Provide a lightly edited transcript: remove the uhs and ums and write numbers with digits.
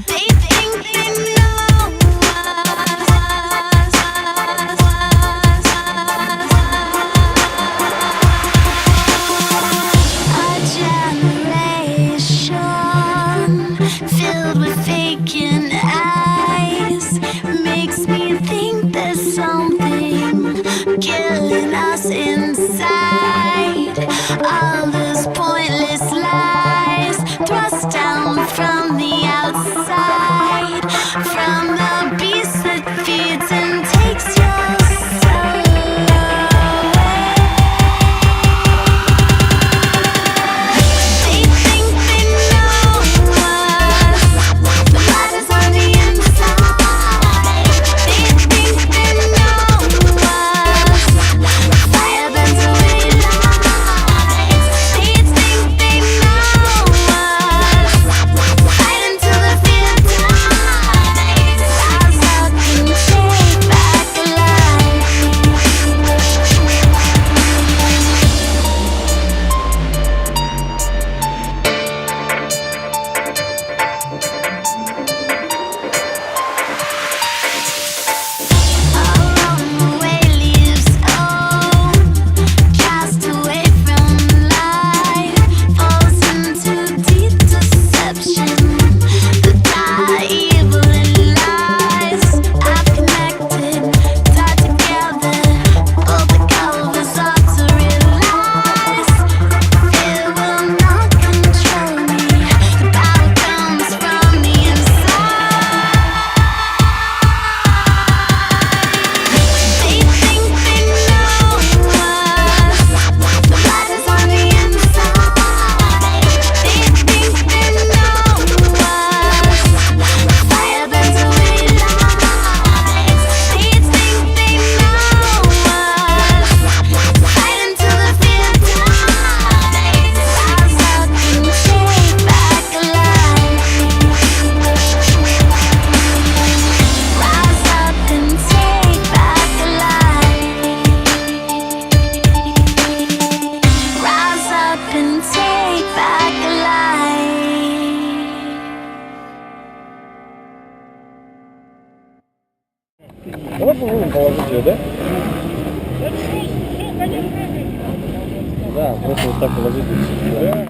They think they know us. A generation filled with faking eyes makes me think there's something killing us inside. All those pointless lies thrust down from the outside, from the beast that feeds and takes your soul away. They think they know us. The blood is on the inside. They think they know us. Fire burns away lies. They think they know us. Fight until the fear dies. Rise up and take back the life. Along the way leaves hope, cast away from life, falls into deep deception. The evil and lies I've connected, tied together, pulled the covers off to realize fear will not control me. The power comes from the inside. They think they know us. The blood is on the inside. They think they know us. Fire burns away lies. They think they know us. Fight until the fear dies. Rise up and take back the life. Rise up and take back the light. Rise up and take back the light. Давай попробуем положить ее, да? Да, просто вот так положить. Да.